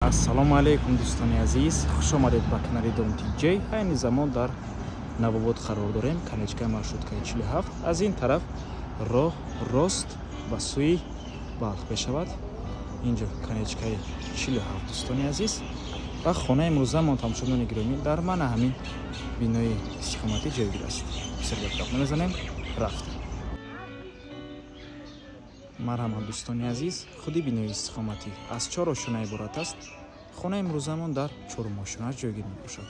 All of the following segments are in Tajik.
Ассалому алайкум, дӯстони азиз, хуш омадед ба канали Дом ТJ. Айни замон дар Навобод қарор дорем, конечкаи маршруткаи 47. Аз ин тараф роҳ рост ба сӯи Балх мешавад. Инҷо конечкаи 47, дӯстони азиз. Ва хонаи имрӯзамон, тамошобинони гиромӣ, дар мана ҳамин бинои истиқоматӣ ҷойгир аст. Бисёр гап намезанем, рафтем. Марҳамат, дӯстони азиз, худи бинои истиқоматӣ аз чор ошёна иборат аст. Хонаи имрӯзамон дар чорум ошёна ҷойгир мебошад.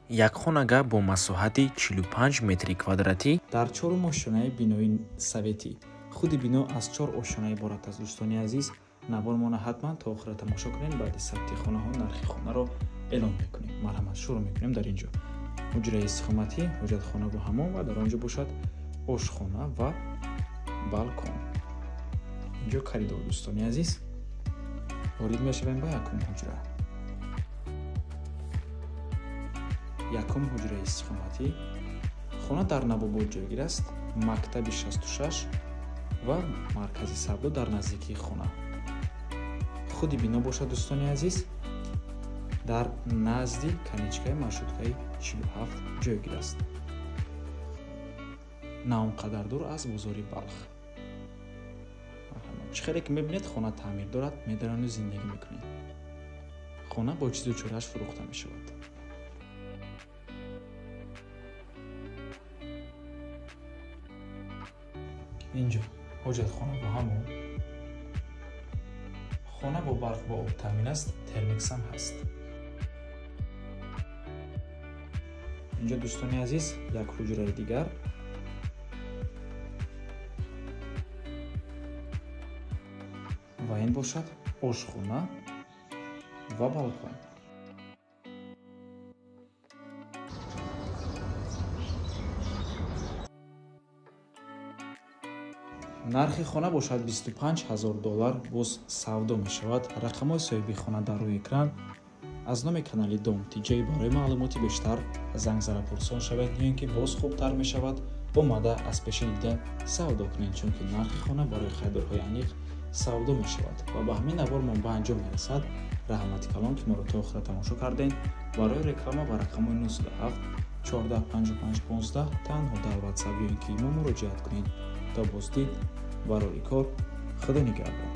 Як хонага бо масоҳати 45 метри квадратӣ дар чорум ошёнаи бинои советӣ. Худи бино аз чор ошёна иборат аст, дӯстони азиз. Навормона ҳатман то охира тамошо кунед. Баъди сабти хонаҳо нархи хонаро эълон мекунем. Марҳамат, шурӯъ мекунем. Дар ин ҷо ҳуҷраи истиқоматӣ, ҳоҷатхона ва ҳамом ва дар он ҷо бошад ошхона ва балкон. Инҷо коридор, дӯстони азиз. Ворид мешавем ба якум ҳуҷра. Якум ҳуҷраи истиқоматӣ. Хона дар Навобод ҷойгир аст, мактаби 66 ва маркази савдо дар наздикии хона. Худи бино бошад, дӯстони азиз, дар назди конечкаи маршруткаи 47 ҷойгир аст, на он қадар дур аз бозори Балх. Чӣ хеле ки мебинед, хона таъмир дорад, медарону зиндагӣ мекунед. Хона бо чизу чорааш фурӯхта мешавад. Инҷо ҳоҷатхона бо ҳамом. Хона бо барқ ва об таъмин аст, термиксам ҳаст. Инҷо, дӯстони азиз, як ҳуҷраи дигар. Ва ин бошад ошхона ва балкон. Нархи хона бошад 25 000 доллар, боз савдо мешавад. Рақамҳои соҳиби хона дар рӯи экран. Аз номи канали Дом ТJ барои маълумоти бештар занг зада пурсон шавед, ё ин ки боз хубтар мешавад, омада аз пеши дида савдо кунед, чунки нархи хона барои харидорҳои аниқ савдо мешавад. Ва ба ҳамин навормон ба анҷом мерасад. Раҳмати калон, ки моро то охира тамошо кардем. Барои реклама ба рақамҳои 97 14 55 15 танҳо дар Ватсап ё ин ки имо муроҷиат кунед. То боздид, барори кор, Худо нигаҳбон.